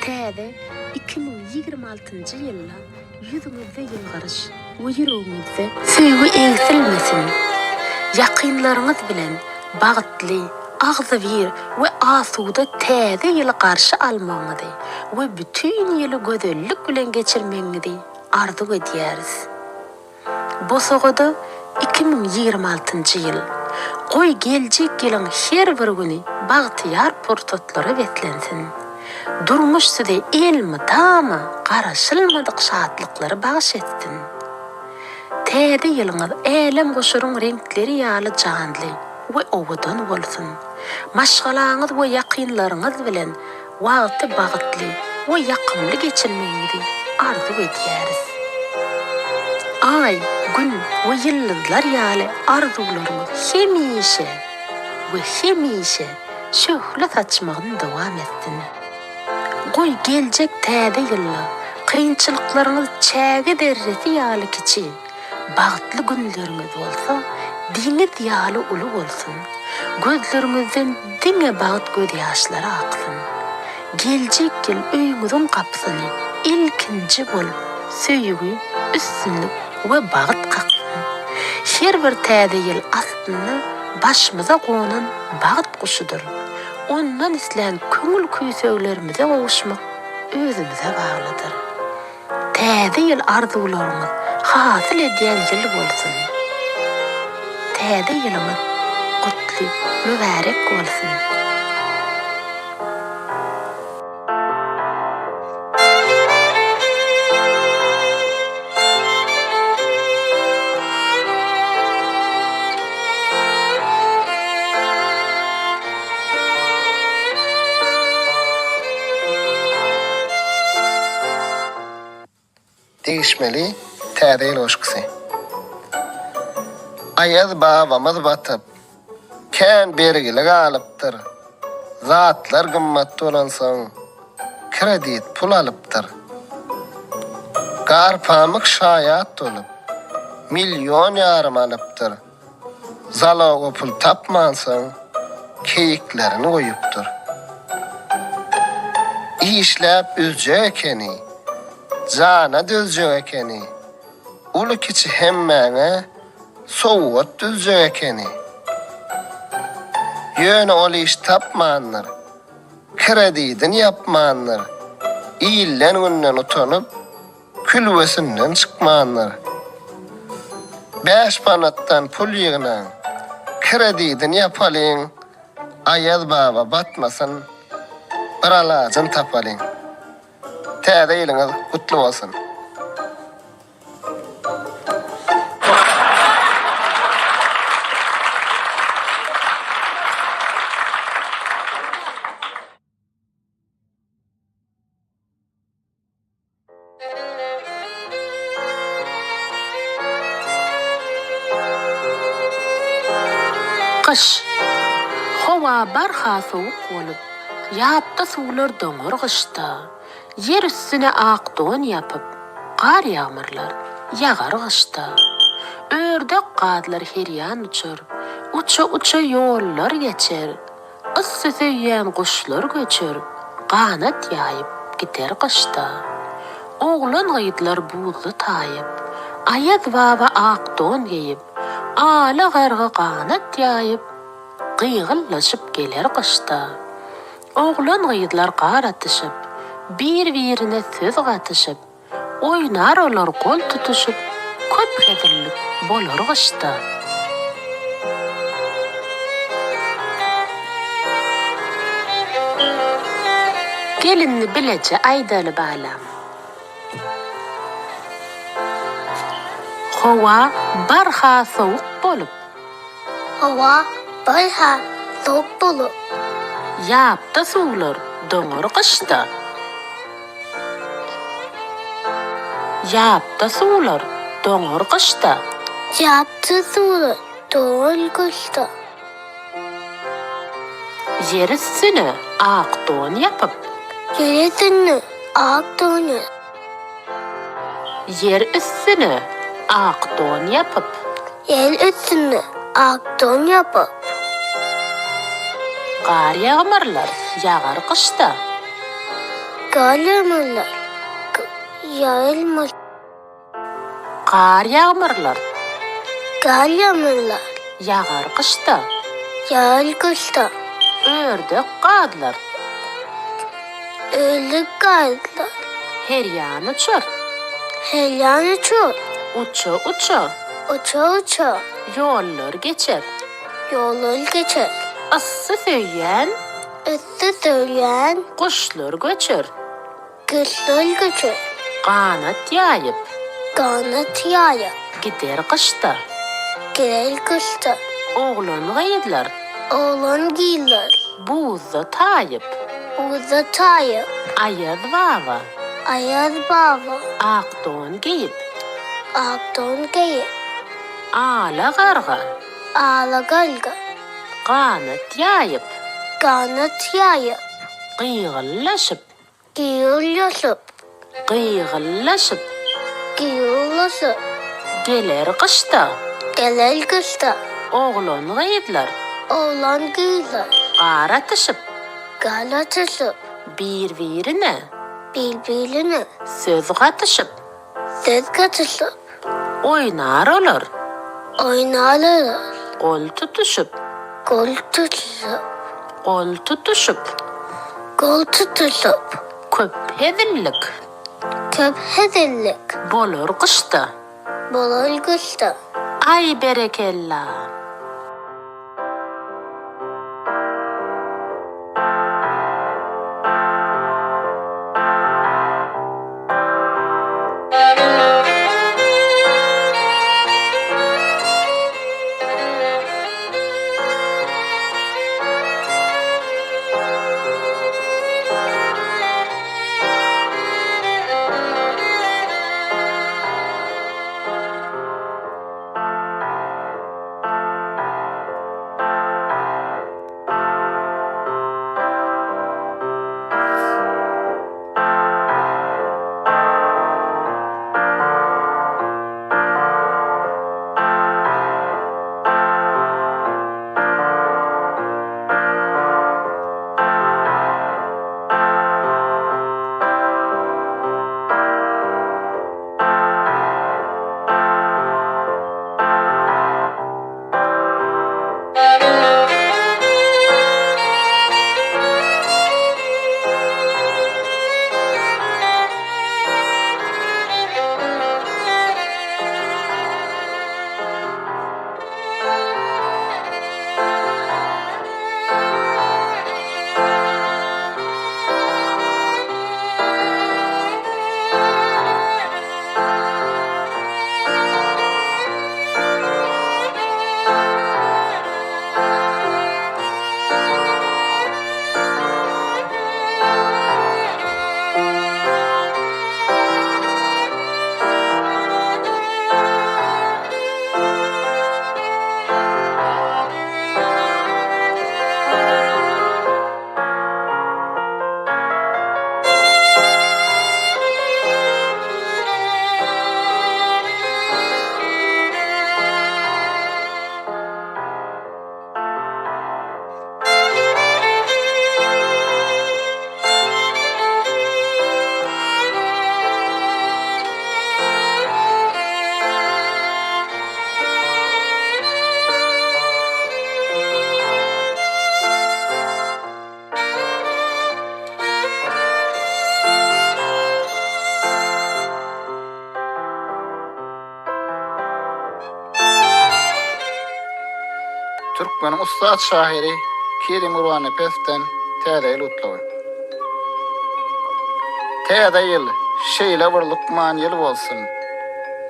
Täze 2026-njy ýylda ýüzüňizde ýylgyryş we ýüregiňizde söýgi egsilmesin! Ýakynlaryňyz bilen bagtly, agzybir we asuda Täze ýyly garşy almagyňyzy we bütin ýyly gözellik bilen geçirmegiňizi arzuw edýäris. Bosagada 2026-njy ýyl. Goý, geljek ýylyň her bir güni bagtyýar pursatlara beslensin. Durmuş size elmydama garaşylmadyk şatlyklary bagyş etsin. Täze ýylyňyz älemgoşaryň reňkleri ýaly janly we owadan bolsun. Maşgalaňyz we ýakynlaryňyz bilen wagty bagtly we ýakymly geçirmegiňizi arzuw edýäris. Aý, Gün we ýyldyzlar ýaly arzuwlaryňyz hemişe we hemişe şöhle saçmagyny dowam etsin. Goý, geljek täze ýylda kynçylyklaryňyz çäge zerresi ýaly kiçi, Bagtly günleriňiz bolsa deňiz ýaly uly bolsun. Gözleriňizden diňe bagt gözýaşlary aksyn. Geljek ýyl öýüňiziň gapysyny ilkinji bolup söýgi, üstünlik we bagt kaksyn. Her bir täze ýyl aslynda başymyza gonan bagt guşudyr. Ondan islän köňül küýseglerimize gowuşmak özümize baglydyr. Täze ýyl arzuwlaryňyz hasyl edýän ýyl bolsun! Täze ýylyňyz gutly, mübärek bolsun! Degişmeli Täze ýyl goşgusy. Aýaz babamyz batyp, kän bergili galypdyr. Zatlar gymmat bolansoň, kredit pul alypdyr. Garpamyk şaýat bolup, million ýarym alypdyr. Zaloga pul tapmansoň, keýiklerini goýupdyr. Işläp üzjek ekeni, jana dözjek ekeni, uly-kiçi hemmäňe sowgat düzjek ekeni. Ýöne ol iş tapmandyr, kredidini ýapmandyr, ilden-günden utanyp, Külbesinden çykmandyr. Bäş manatdan pul ýygnaň, kredidini ýapalyň, Aýaz baba batmasyn, bir alajyny tapalyň. Täze ýylyňyz gutly bolsun! Gyş. Howa barha sowuk bolup, ýapda suwlar doňar gyşda. Ýer üstüne ak don ýapyp, gar-ýagmyrlar ýagar gyşda. Ördek gazlar herýan uçar, uça-uça ýollar geçer. Yssy söýýän guşlar göçer, Ganat ýaýyp gider gyşda. Oglan-gyzlar buzda taýyp, Aýaz baba ak don geýip, Ala garga ganat ýaýyp, Gygyllaşyp geler gyşda. Oglan-gyzlar gar atyşyp, Bir-birine söz gatyşyp, Oýnar olar gol tutuşyp, Köp hezillik bolar gyşda. Gel indi bileje aýdaly balam. Howa barha sowuk bolup. Howa barha sowuk bolup. Ýapda suwlar doňar gyşda. Ýapda suwlar doňar gyşda. Ýapda suwlar doňar gyşda. Ýer üstüne ak don ýapyp. Ýer üstüne ak don ýapyp. Ýer üstüne ak don ýapyp. Ýer üstüne ak don ýapyp. Gar ýagmyrlar ýagar gyşda. Gar ýagmyrlar ýagylmaz. Gar ýagmyrlar. Gar ýagmyrlar. Ýagar gyşda. Ýagar gyşda. Ördek gazlar. Ördek gazlar. Her ýan uçar. Her ýan uçar. Uça-uça. Uça-uça. Ýollar geçer. Ýollar geçer. Yssy söýýän. Yssy söýýän. Guşlar göçer. Gyşlar göçer. Ganat ýaýyp. Ganat ýaýyp. Gider gyşda. Gider gyşda. Oglan-gyzlar. Oglan-gyzlar. Buzda taýyp. Buzda taýyp. Aýaz baba. Aýaz baba. Ak don geýip. Ak don geýip. Ala garga. Ala garga. Ganat ýaýyp. Ganat ýaýyp. Gygyllaşyp. Gygyllaşyp. Gygyllaşyp. Gygyllaşyp. Geler gyşda. Geler gyşda. Oglan-gyzlar. Oglan-gyzlar. Gar atyşyp. Gar atyşyp. Bir-birine. Bir-birine. Söz gatyşyp. Söz gatyşyp. Oýnar olar. Oýnar olar. Gol tutuşyp. Gol tutuşyp. Gol tutuşyp. Gol tutuşyp. Köp hezillik. Köp hezillik. Bolar gyşda. Bolar gyşda. Aý berekella! Türkmeniň ussat şahyry Kerim Gurbannepesowdan Täze ýyl gutlagy. Täze ýyl şeýle bir lukman ýyl bolsun.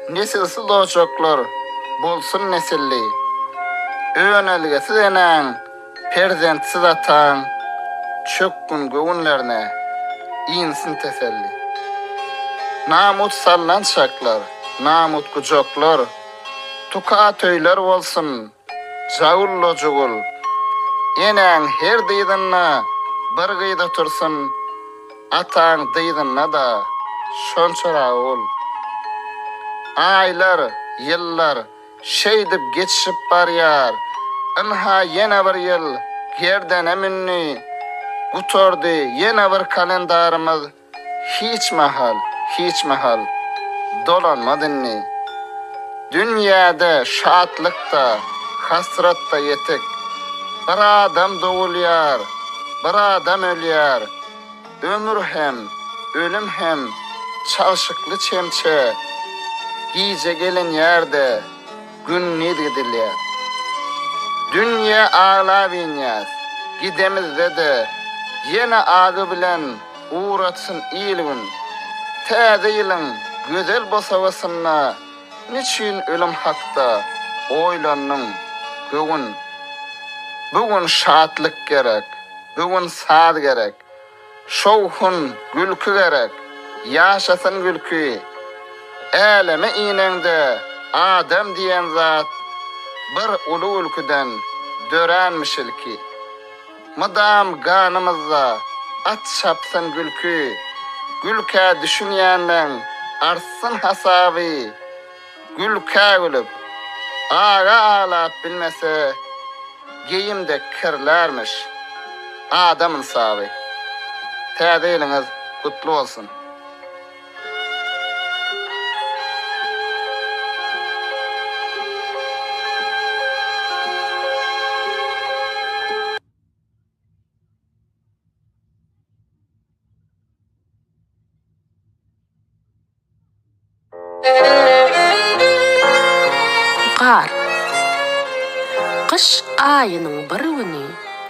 Nesilsiz ojaklar bolsun nesilli. Önelgesiz enäň Perzentsiz ataň çökgün göwünlerine insin teselli. Namut sallançaklar, namut gujaklar, tukat öýler bolsun, jagulla-jugul. Enäň her dyzynda bir gyz otursyn, ataň dyzynda-da şonçarak ogul. Aýlar, ýyllar Şeýdip geçişip barýar. Ynha ýene bir ýyl. Gerdene mündi, gutardy ýene bir kalendarymyz hiç mahal, hiç mahal dolanmaz indi. Dünýäde şatlyk-da, hasrat-da ýetik. Bir adam dogulýar, bir adam ölýär. Ömür hem, ölüm hem çalşykly çemçe, Gije gelinýär-de, gündiz gidilýär. Dünýä aglap inýäs, gidemizde-de, Ýene agy bilen ugratsyn il-gün. Täze ýylyň gözel bosagasynda Niçin ölüm hakda oýlandyň, göwün? Bu gün şatlyk gerek, bu gün saz gerek, Şowhun, gülki gerek, ýaşasyn gülki. Äleme ineňde adam diýen zat Bir uly gülküden döränmiş ilki. Mydam ganymyzda at çapsyn gülki, Gülkä düşünýänleň artsyn hasaby. Gülkä gülüp, aga aglap bilmese, Geýim dek kirlärmiş adam ynsaby. Täze ýylyňyz gutly bolsun! Gar. Gyş aýynyň bir güni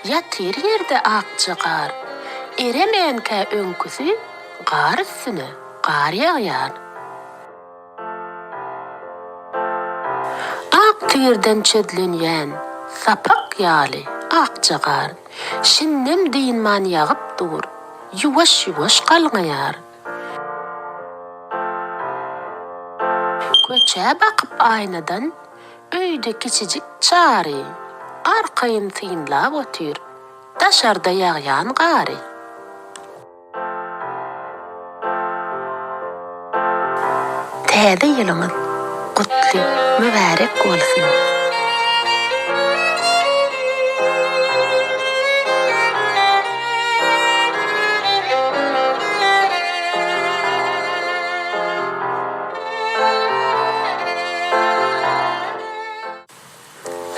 ýatyr ýerde akja gar. Eremänkä öňküsi gar üstüne gar ýagýar. Ak tigirden çözlenýän sapak ýaly akja gar şindem dynman ýagyp dur, ýuwaş-ýuwaş galňaýar. Köçä bakyp aýnadan öýde kiçijik Çary arkaýyn synlap otyr daşarda ýagýan gary. Täze ýylyňyz gutly mübärek bolsun!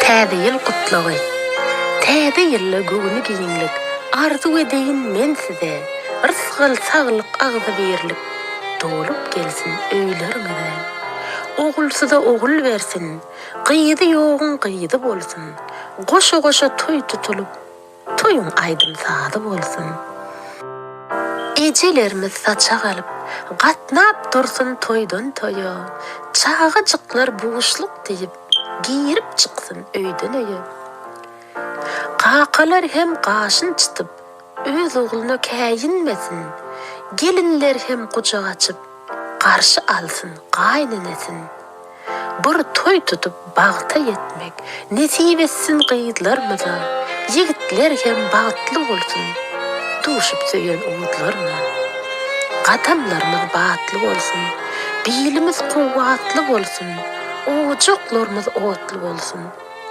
Täze ýyl gutlagy. Täze ýylda göwni giňlik Arzuw edeýin men size. Rysgal, saglyk, agzybirlik Dolup gelsin öýleriňize. Ogulsyza ogul bersin, Gyzy ýoguň gyzy bolsun. Goşa-goşa toý tutulyp, Toýuň aýdym-sazy bolsun. Ejelerimiz saçak alyp, gatnap dursun toýdan toýa. Çagajyklar buşluk diýip, girip çyksyn öýden-öýe. Kakalar hem gaşyn çytyp, öz ogluna käýinmesin. Gelinler hem gujak açyp, Garşy alsyn gaýynenesin. Bir toý tutup bagta ýetmek nesip etsin gyzlarmyza, ýigitler hem bagtly bolsun duşup söýen oguzlaryna. Gadamlarymyz batly bolsun, bilimiz kuwwatly bolsun, ojaklarymyz otly bolsun,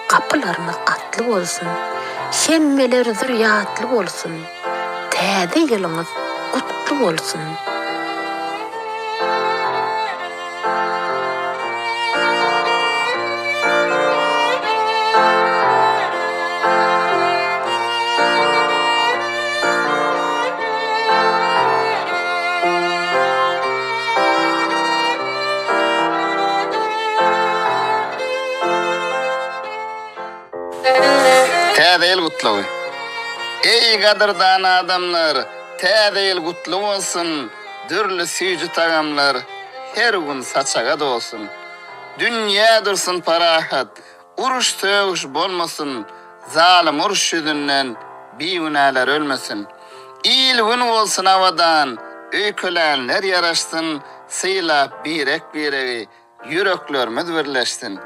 gapylarymyz atly bolsun, hemmeler zürýatly bolsun. Täze ýylyňyz gutly bolsun! Täze ýyl gutlagy. Eý gadyrdan adamlar, Täze ýyl gutly bolsun, Dürli süýji tagamlar her gün saçaga dolsun. Dünýä dursun parahat, uruş-sögüş bolmasyn, Zalym uruş ýüzünden bigünäler ölmesin. Il-gün bolsun abadan, öýkelänler ýaraşsyn, Sylap birek-biregi Ýüreklerimiz birleşsin.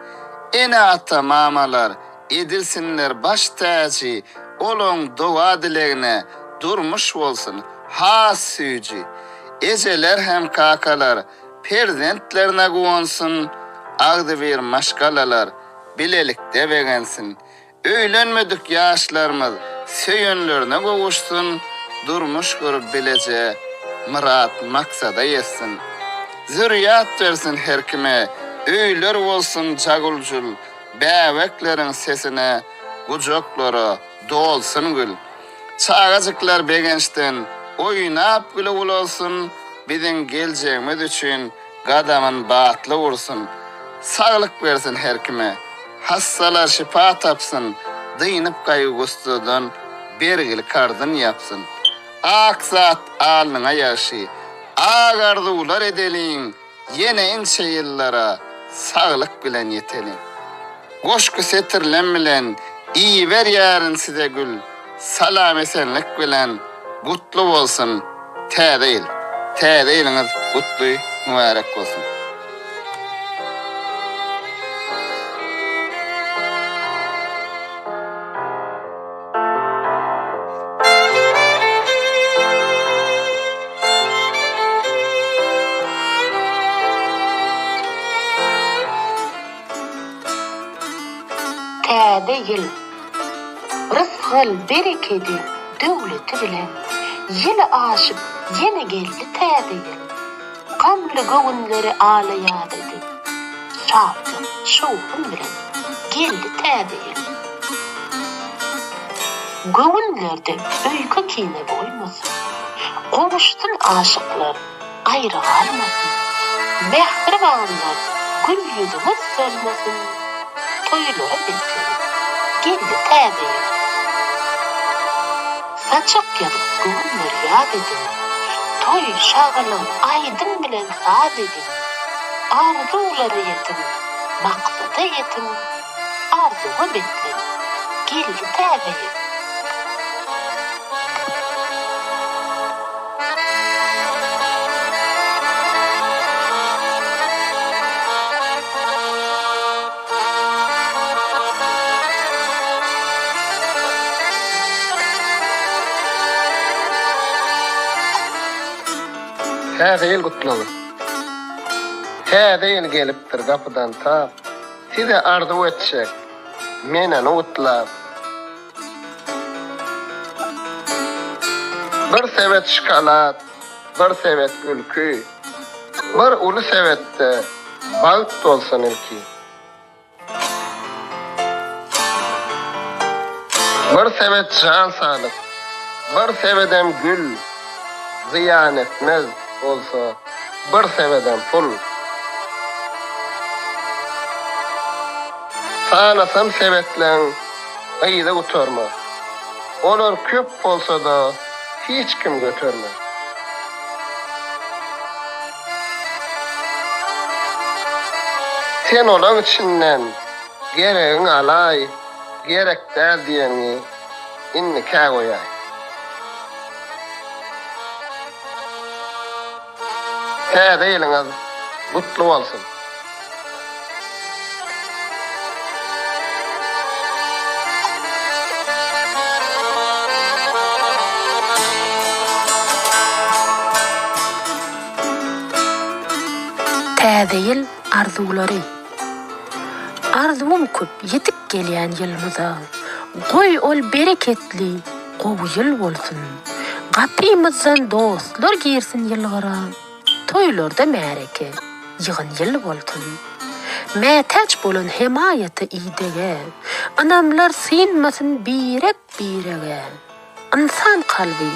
Ene-ata, mamalar edilsinler baş täji, Olaň doga-dilegine durmuş bolsun has süýji. Ejeler hem kakalar perzentlerine guwansyn, Agzybir maşgalalar bilelikde begensin. Öýlenmedik ýaşlarymyz. Söýenlerine gowuşsyn, durmuş gurup bileje myrat-maksada ýetsin. Zürýat bersin her kime, öýler bolsun jagul-jul, bäbekleriň sesine gujaklara dolsun gül. Çagajyklar begençden oýnap güle ulalsyn, biziň geljegimiz üçin gadamyn batly ursun. Saglyk bersin her kime. Hassalar şypa tapsyn, dynyp gaýgy-gussadan bergili karzyn ýapsyn. Ak zat alnyňa ýagşy, ak arzuwlar edeliň, ýene inçe ýyllara saglyk bilen ýeteliň. Goşgy setirlem bilen iberýärin size gül, salam-esenlik bilen gutly bolsun Täze ýyl! Täze ýylyňyz gutly, mübärek bolsun! Täze ýyl, rysgal, berekedi, döwleti bilen, Ýyl aşyp, ýene geldi täze ýyl. Gamly göwünleri ala ýaz edip, Şatlyk, şowhun bilen geldi täze ýyl. Göwünlerde öýke-kine bolmasyn, Gowuşsyn aşyklar, Gaýra galmasyn. Mähribanlar gül ýüzüňiz solmasyn, Toýlara beslenip geldi täze ýyl. Saçak ýazyp göwünleri ýaz ediň, Toý, şagalaň, aýdym bilen saz ediň. Arzuwlara ýetiň, maksada ýetiň, Arzuwa beslenip geldi täze ýyl. Täze ýyl gutlagy. Täze ýyl gelipdir gapydan tap, Size arzuw etjek men ony gutlap. Bir sebet şokolad, bir sebet gülki, Bir uly sebetde bagt bolsun ilki. Bir sebet jan saglyk, bir sebedem gül, Zyýan etmez bolsa bir sebedem pul. Sanasam sebetleň yzy gutarmaz. Olar köp bolsa-da hiç kim götermez. Sen olaň içinden geregiňi alaý, gerek däl diýeniňi indikä goýaý. Täze ýylyňyz gutly bolsun! Täze ýyl arzuwlary. Arzuwym köp ýetip gelýän ýylymyza. Goý ol bereketli, gowy ýyl bolsun. Gapymyzdan dostlar girsin ýylgyra, Toýlarda märeke, ýygyn ýyl bolsun. Mätäç bolan hemaýata idege, Ynamlar synmasyn birek-birege. Ynsan kalby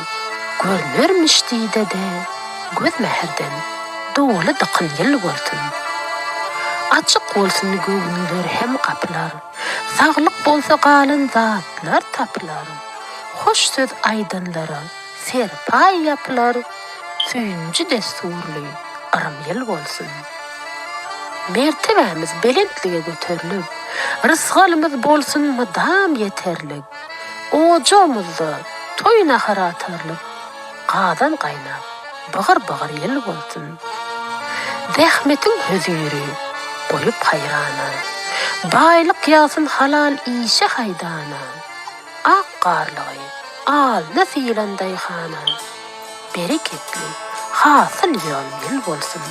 görünermiş didede, Göz mähirden doly dykyn ýyl bolsun. Açyk bolsun göwünler hem gapylar, Saglyk bolsa galan zatlar tapylar. Hoş söz aýdanlara serpaý ýapylar, Süýnji dessurly yrym ýyl bolsun. Mertebämiz belentlige göterlip, Rysgalymyz bolsun mydam ýeterlik. Ojagymyzda toý nahary atarylyp, Gazan gaýnap, bygyr-bygyr ýyl bolsun. Zähmetiň höziri goýup haýrana, Baýlyk ýagsyn halal işe haýdana. Ak garlygy alny sylan daýhana, Bereketli hasyl ýygan ýyl bolsun.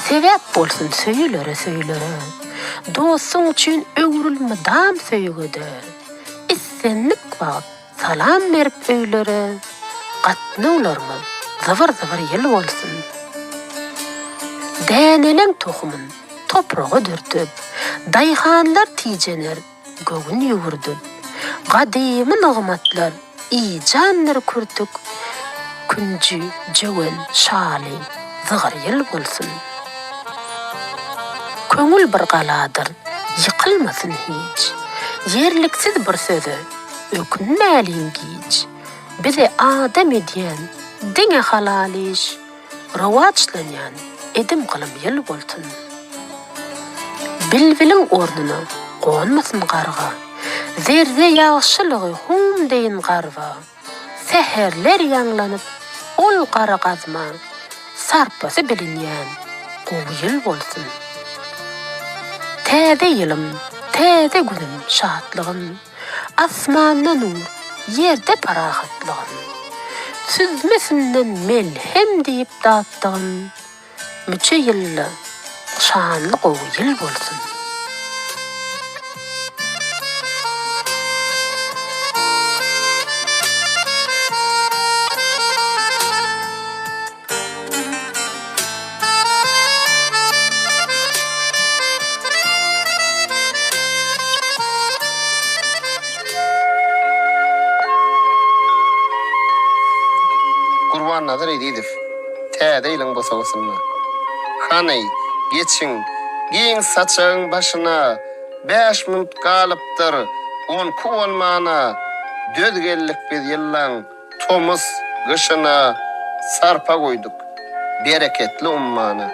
Sebäp bolsun söýülere söýülere, Dostuň üçin öwrül mydam söýgede. Islendik. Hoşwagt salam berip öýlere, Gatnawlarymyz zybyr-zybyr ýyl bolsun. Däneleň tohumyn topraga dürtüp, Daýhanlar tijener göwün ýüwürdip. Gadymy nygmatlar ijandyr kürtük, Künji, jöwen, şaly, zygyr ýyl bolsun. Köňül bir galadyr, ýykylmasyn hiç, Ýerliksiz bir söze ökünmäliň giç. Bizi adam edýän diňe halal iş, Rowaçlanýan edim-gylym ýyl bolsun. Bilbiliň ornuna gonmasyn garga, Zerre ýagşylygy hum deýin garba. Säherler ýaňlanyp ol gara gazma, Sarpasy bilinýän gowy ýyl bolsun. Täze ýylym, täze günüm, şatlygym. Asmanda nur, ýerde parahatlygym. Süzmesinden melhem diýip datdygym, Müçe ýylda şanly gowy ýyl bolsun. Gurbannazar Ezizow, Täze ýylyň bosagasynda. Hany, geçiň, giň saçagyň başyna, Bäş minut galypdyr onki bolmana, Döz geldik biz ýyllaň Tomus gyşyna sarpa goýduk bereketli ummana.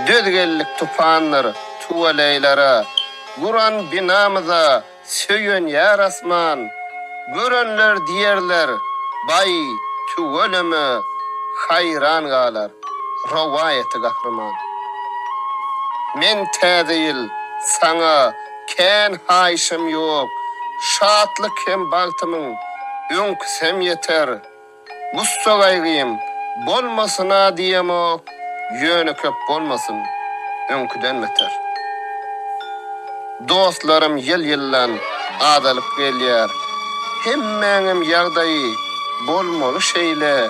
Döz geldik tupandyr tüweleýlere, Guran binamyza söýenýär asman. Görenler diýerler, Baý, tüweleme, Haýran galar rowaýaty gahryman. Men Täze ýyl saňa Kän haýyşym ýok, şatlyk hem bagtymyň öňküsem ýeter. Gussa-gaýgym bolmasyn-a diýemok, ýöne köp bolmasyn, öňküden beter. Dostlarym ýyl-ýyldan azalyp gelýär, hemmäňem ýagdaýy bolmaly şeýle.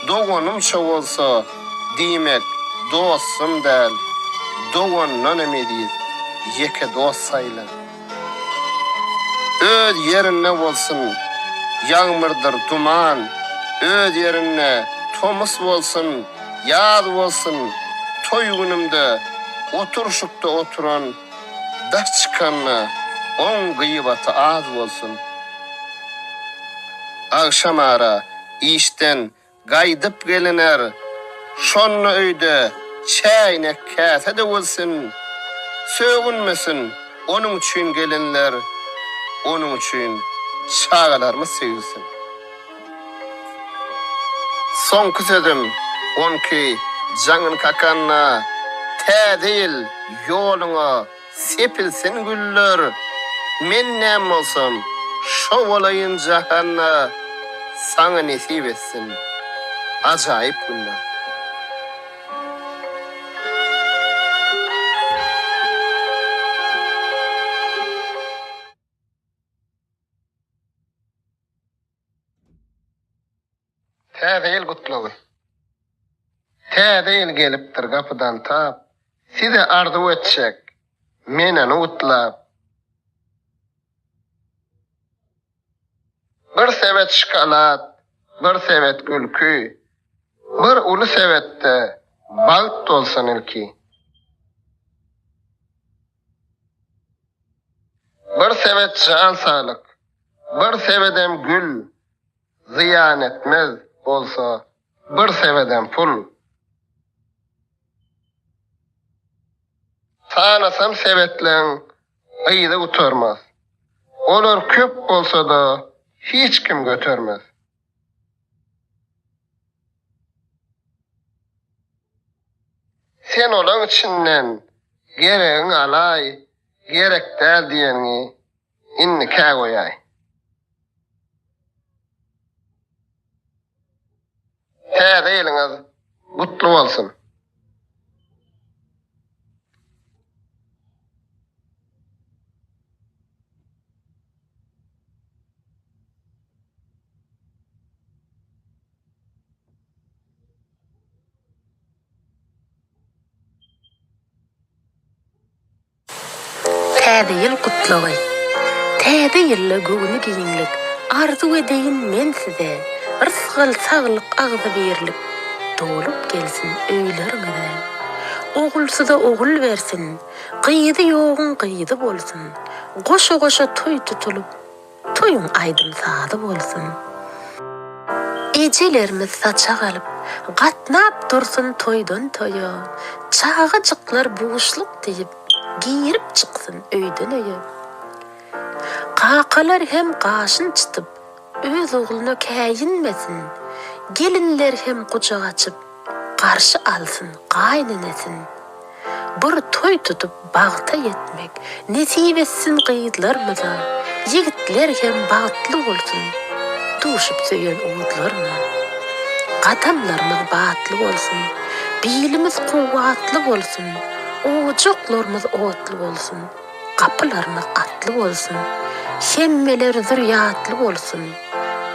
Doganymça bolsa, Diýmek, dostum däl, dogandanam eziz, ýeke dost saýla. Öz ýerinde bolsun ýagmyrdyr duman, öz ýerinde tomus bolsun, ýaz bolsun, toý günümde oturyşykda oturan daş çykanda oň gyýbaty az bolsun. Agşamara işden Gaýdyp geliner. Şonda öýde çäýnek-käse döwülsin. Sögünmesin onuň üçin gelinler, onuň üçin çagalarymyz söýülsin. Soňky sözüm onki jaňyn kakanda Täze ýyl ýoluňa Sepilsin güller, men näm bolsam, şo bolaýyn jahanda, Saňa nesip etsin ajaýyp günler. Täze ýyl gutlagy. Täze ýyl gelipdir gapydan tap, Size arzuw etjek, men ony gutlap. Bir sebet şokolad, bir sebet gülki, Bir uly sebetde bagt bolsun ilki. Bir sebet jan saglyk, bir sebedem gül, Zyýan etmez bolsa bir sebedem pul. Sanasam sebetleň yzy gutarmaz. Olar köp bolsa-da hiç kim götermez. Sen olaň içinden geregiňi alaý, gerek däl diýeniňi Indikä goýaý. Täze ýylyňyz gutly bolsun! Täze ýyl gutlagy. Täze ýylda göwni giňlik Arzuw edeýin men size. Rysgal, saglyk, agzybirlik Dolup gelsin öýleriňize. Ogulsyza ogul bersin, Gyzy ýoguň gyzy bolsun. Goşa-goşa toý tutulyp, Toýuň aýdym-sazy bolsun. Ejelerimiz saçak alyp, Gatnap dursun toýdan toýa. Çagajyklar buşluk diýip, Girip çyksyn öýden öýe. Kakalar hem gaşyn çytyp, Öz ogluna käýinmesin. Gelinler hem gujak açyp, Garşy alsyn gaýynenesin. Bir toý tutup bagta ýetmek nesip etsin gyzlarmyza, ýigitler hem bagtly bolsun duşup söýen ozlaryna. Gadamlarymyz batly bolsun, bilimiz kuwwatly bolsun, ojaklarymyz otly bolsun, gapylarymyz atly bolsun, hemmeler zürýatly bolsun,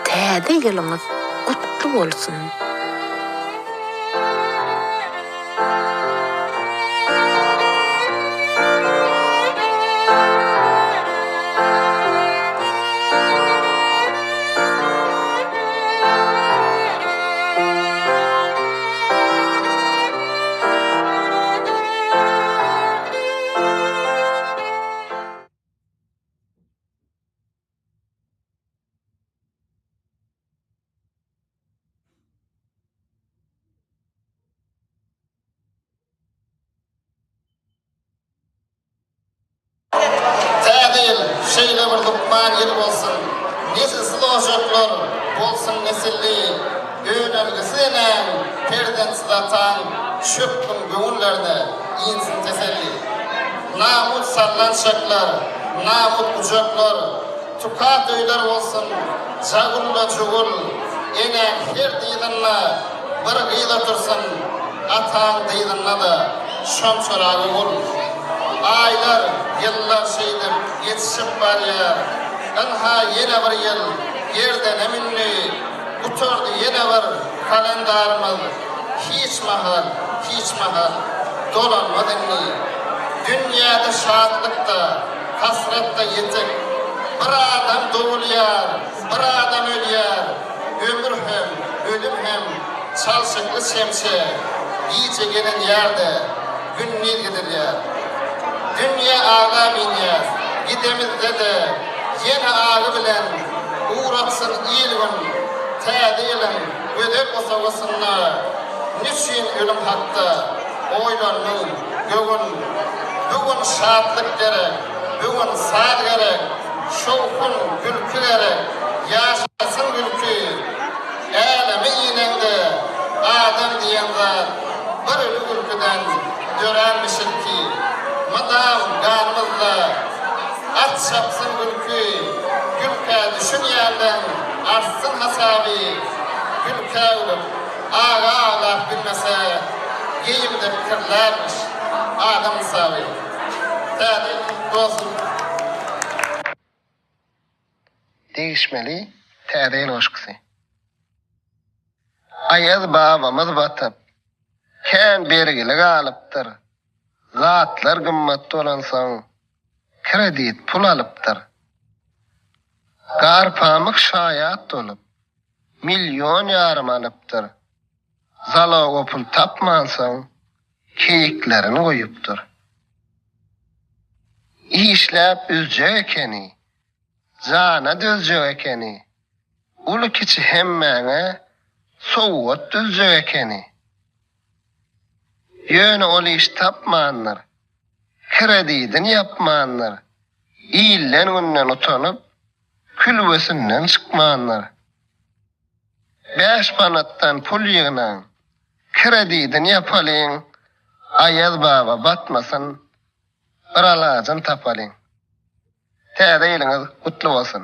täze ýylyňyz gutly bolsun! Täze ýyl şeýle bir lukman ýyl bolsun, Nesilsiz ojaklar bolsun nesilli, Önelgisiz enäň, perzentsiz ataň Çökgün göwünlerine insin teselli. Namut sallançaklar, namut gujaklar, Tukat öýler bolsun, jagulla-jugul, Enäň her dyzynda bir gyz otursyn, Ataň dyzynda-da şonçarak ogul. Aýlar, ýyllar şeýdip geçişip barýar. Ynha ýene bir ýyl gerdene mündi. Gutardy ýene bir kalendarymyz. Hiç mahal, hiç mahal dolanmaz indi. Dünýäde şatlyk-da, hasrat-da ýetik. Bir adam dogulýar, bir adam ölýär. Ömür hem, ölüm hem çalşykly çemçe. Gije gelinýär-de, gündiz gidilýär. Dünýä aga münýär, gidemizde-de ýene agy bilen ugratsyn il-gün täze ýylyň gözel bosagasynda nüçin ölüm hakda oýlandyň, göwün? Bu gün şatlyk gerek, bu gün saz gerek, şowhun, gülki gerek, ýaşasyn gülki! Äleme ineňde adam diýen zat bir öli gülküden döränmişin ki, mydam ganymyzda at çapsyn gülki, gülkä düşünýänleň artsyn hasaby, gülkä gülüp, aga aglap bilmese, geýimde pikirlärmiş adam ynsaby. Täze ýylyň gutly bolsun! Degişmeli Täze ýyl goşgusy. Aýaz babamyz batyp, kän bergili galypdyr. Zatlar gymmat bolansoň, kredit pul alypdyr. Garpamyk şaýat bolup, million ýarym alypdyr. Zaloga pul tapmansoň, keýiklerini goýupdyr. Işläp üzjek ekeni, Jana dözjek ekeni. Uly-kiçi hemmäňe sowgat düzjek ekeni. Ýöne ol iş tapmandyr. Kredidini ýapmandyr. Ilden-günden utanyp, külbesinden çykmandyr. Bäş manatdan pul ýygnaň, kredidini ýapalyň, Aýaz baba batmasyn, bir alajyny tapalyň. Täze ýylyňyz gutly bolsun!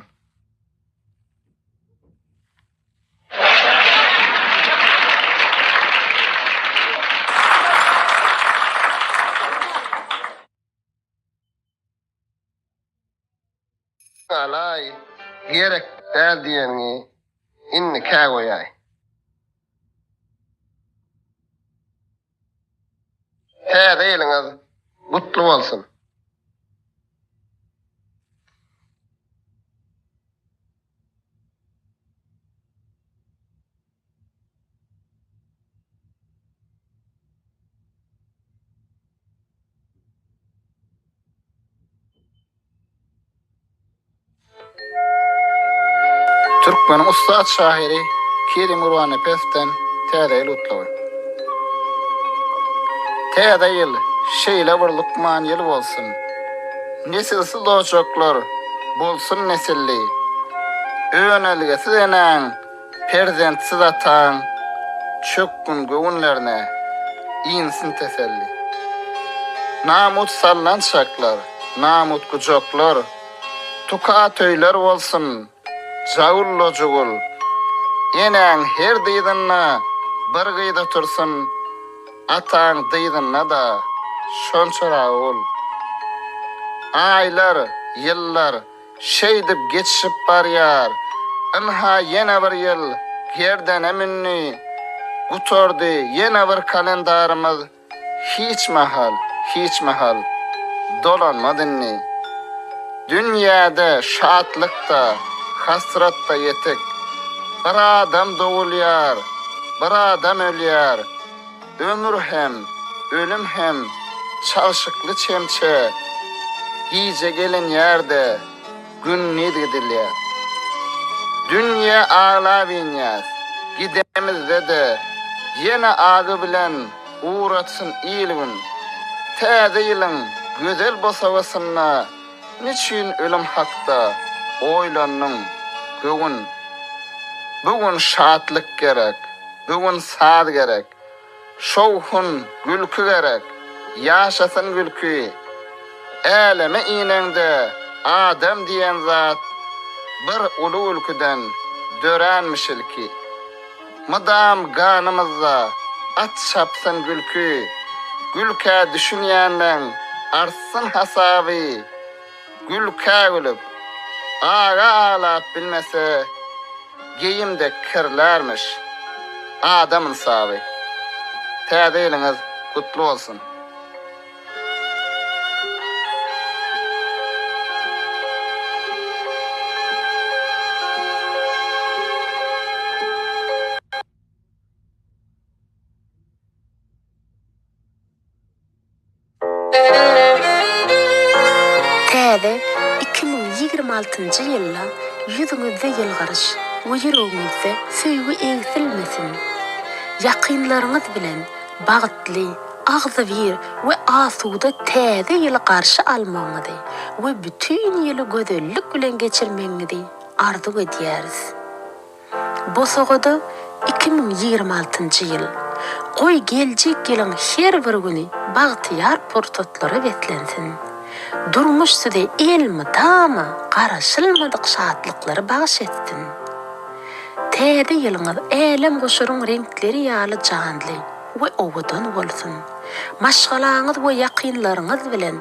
Alaý, gerek däl diýeniňi indi kä goýaý. Täze ýylyňyz gutly bolsun! Türkmeniň ussat şahyry Kerim Gurbannepesowdan Täze ýyl gutlagy. Täze ýyl şeýle bir lukman ýyl bolsun. Nesilsiz ojaklar bolsun nesilli. Önelgesiz enäň, perzentsiz ataň çökgün göwünlerine insin teselli. Namut sallançaklar, namut gujaklar, Tukat öýler bolsun, jagulla-jugul. Enäň her dyzynda bir gyz otursyn, ataň dyzynda-da şonçarak ogul. Aýlar, ýyllar şeýdip geçişip barýar. Ynha ýene bir ýyl gerdene mündi. Gutardy ýene bir kalendarymyz. Hiç mahal, hiç mahal dolanmaz indi. Dünýäde şatlyk-da, hasrat-da ýetik. Bir adam dogulýar, bir adam ölýär. Ömür hem, ölüm hem çalşykly çemçe. Gije gelinýär-de, gündiz gidilýär. Dünýä aglap inýäs, gidemizde-de ýene agy bilen Ugratsyn il-gün. Täze ýylyň gözel bosagasynda Niçin ölüm hakda oýlandyň, göwün? Bu gün şatlyk gerek, bu gün saz gerek, Şowhun, gülki gerek, ýaşasyn gülki. Äleme ineňde adam diýen zat Bir uly gülküden döränmiş ilki. Mydam ganymyzda at çapsyn gülki, Gülkä düşünýänleň artsyn hasaby. Gülkä gülüp, aga aglap bilmese, Geýim dek kirlärmiş adam ynsaby. Täze ýylyňyz gutly bolsun! Täze 2026-njy ýylda ýüzüňizde ýylgyryş we ýüregiňizde söýgi egsilmesin! Ýakynlaryňyz bilen bagtly, agzybir we asuda Täze ýyly garşy almagyňyzy we bütin ýyly gözellik bilen geçirmegiňizi arzuw edýäris. Bosagada 2026-njy ýyl. Goý, geljek ýylyň her bir güni bagtyýar pursatlara beslensin. Durmuş size elmydama garaşylmadyk şatlyklary bagyş etsin. Täze ýylyňyz älemgoşaryň reňkleri ýaly janly we owadan bolsun! Maşgalaňyz we ýakynlaryňyz bilen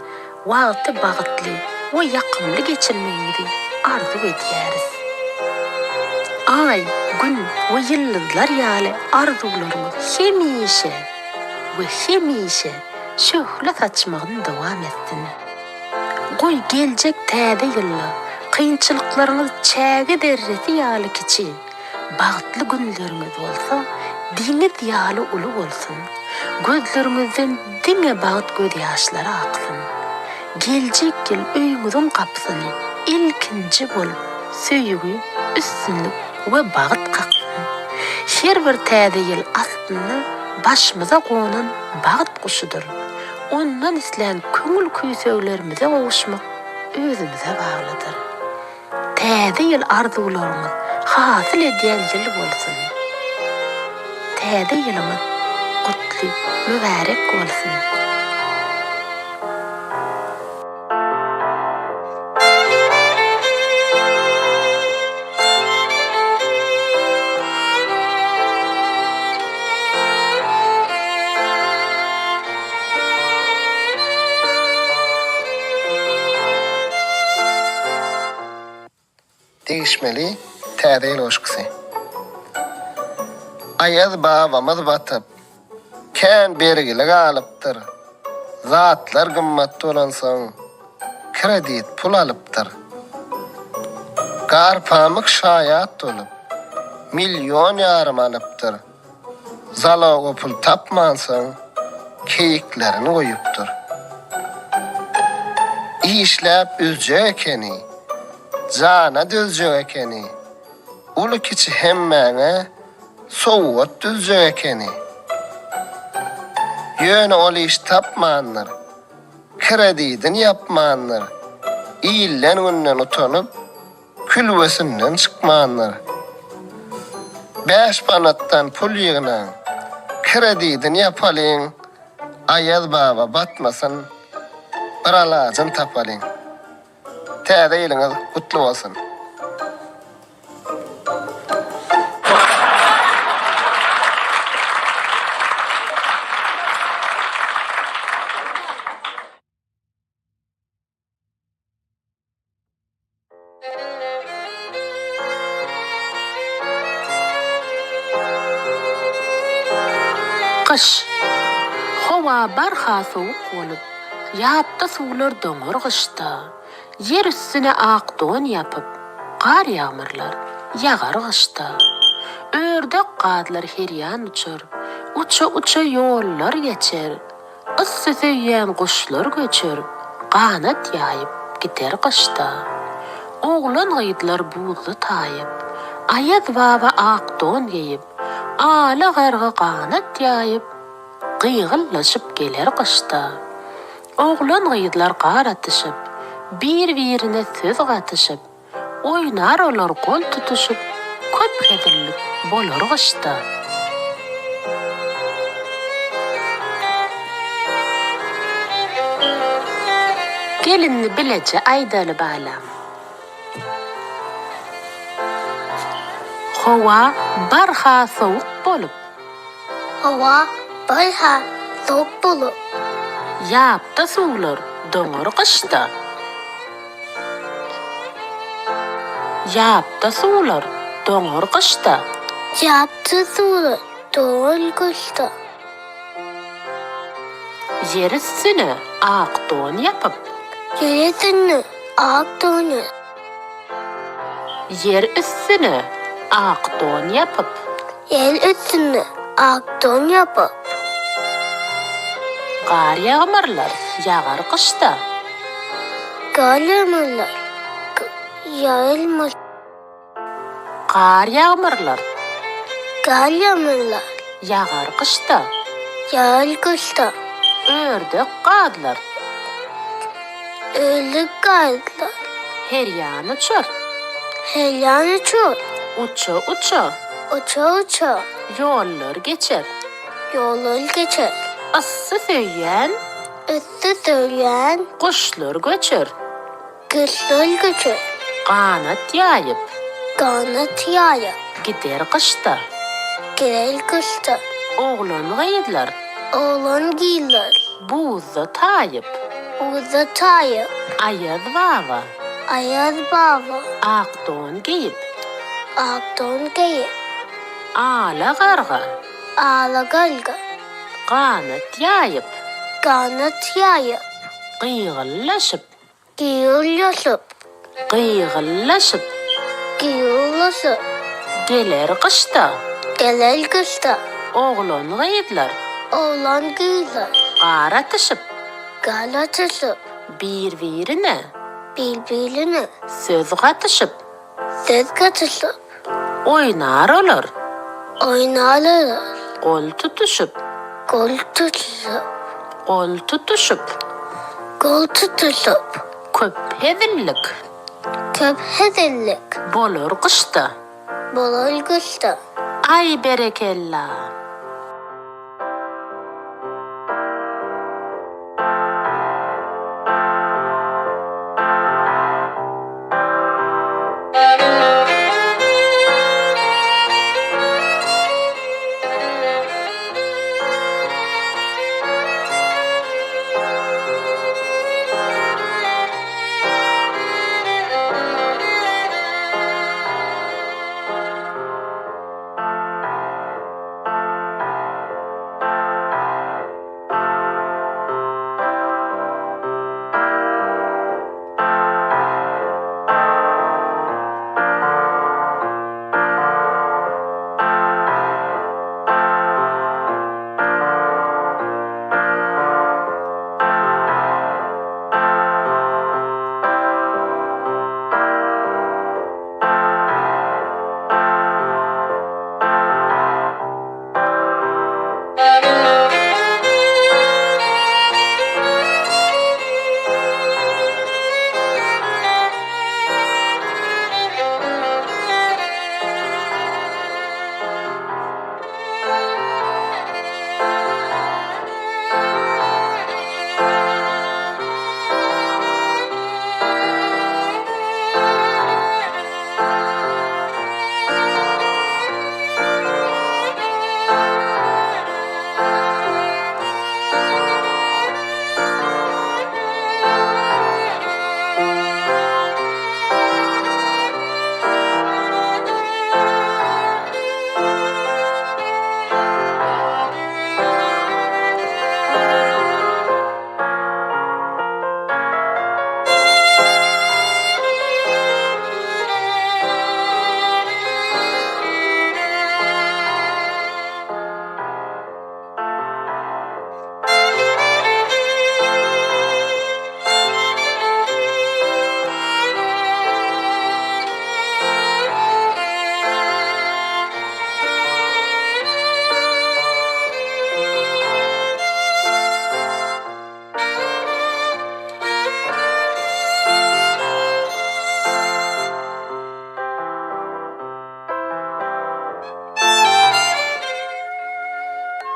wagty bagtly we ýakymly geçirmegiňizi arzuw edýäris. Aý, Gün we ýyldyzlar ýaly arzuwlaryňyz hemişe we hemişe şöhle saçmagyny dowam etsin! Goý, geljek Täze ýylda kynçylyklaryňyz çäge zerresi ýaly kiçi, bagtly günleriňiz bolsa deňiz ýaly uly bolsun! Gözleriňizden diňe bagt gözýaşlary aksyn! Geljek ýyl öýüňiziň gapysyny ilkinji bolup söýgi, üstünlik we bagt kaksyn! Her bir Täze ýyl aslynda başymyza gonan bagt guşudyr. Ondan islän köňül küýseglerimize gowuşmak özümize baglydyr. Täze ýyl arzuwlaryňyz hasyl edýän ýyl bolsun! Täze ýylyňyz gutly, mübärek bolsun! Degişmeli Täze ýyl goşgusy. Aýaz babamyz batyp, kän bergili galypdyr. Zatlar gymmat bolansoň, kredit pul alypdyr. Garpamyk şaýat bolup, million ýarym alypdyr. Zaloga pul tapmansoň, keýiklerini goýupdyr. Işläp üzjek ekeni, jana dözjek ekeni. Uly-kiçi hemmäňe sowgat düzjek ekeni. Ýöne ol iş tapmandyr. Kredidini ýapmandyr. Ilden-günden utanyp, külbesinden çykmandyr. Bäş manatdan pul ýygnaň, kredidini ýapalyň, Aýaz baba batmasyn, bir alajyn tapalyň. Täze ýylyňyz gutly bolsun! Gyş. Howa barha sowuk bolup, ýapda suwlar doňar gyşda. Ýer üstüne ak don ýapyp, gar ýagmyrlar ýagar gyşda. Ördek gazlar her ýan uçar, uça-uça ýollar geçer. Yssy söýýän guşlar göçer, Ganat ýaýyp gider gyşda. Oglan-gyzlar buzda taýyp, Aýaz baba ak don geýip, Ala garga ganat ýaýyp, Gygyllaşyp geler gyşda. Oglan-gyzlar gar atyşyp, Bir-birine söz gatyşyp, Oýnar olar gol tutuşyp, Köp hezillik bolar gyşda. Gel indi bileje aýdaly balam. Howa barha sowuk bolup. Howa barha sowuk bolup. Ýapda suwlar doňar gyşda. Ýapda suwlar doňar gyşda. Ýapda suwlar doňar gyşda. Ýer üstüne ak don ýapyp. Ýer üstüne ak don ýapyp. Ýer üstüne ak don ýapyp. Ýer üstüne ak don ýapyp. Gar ýagmyrlar ýagar gyşda. Gar ýagmyrlar ýagmyr. Gar ýagmyrlar. Gar ýagmyrlar. Ýagar gyşda. Ýagar gyşda. Ördek gazlar. Ördek gazlar. Her ýan uçar. Her ýan uçar. Uça-uça. Uça-uça. Ýollar geçer. Ýollar geçer. Yssy söýýän. Yssy söýýän. Guşlar göçer. Guşlar göçer. Ganat ýaýyp. Ganat ýaýyp. Gider gyşda. Gider gyşda. Oglan-gyzlar. Oglan-gyzlar. Buzda taýyp. Buzda taýyp. Aýaz baba. Aýaz baba. Ak don geýip. Ak don geýip. Ala garga. Ala garga. Ganat ýaýyp. Ganat ýaýyp. Gygyllaşyp. Gygyllaşyp. Gygyllaşyp. Gygyllaşyp. Geler gyşda. Geler gyşda. Oglan-gyzlar. Oglan-gyzlar. Gar atyşyp. Gar atyşyp. Bir-birine. Bir-birine. Söz gatyşyp. Söz gatyşyp. Oýnar olar. Oýnar olar. Gol tutuşyp. Gol tutuşyp. Gol tutuşyp. Gol tutuşyp. Köp hezillik. Köp hezillik. Bolar gyşda. Bolar gyşda. Aý berekella!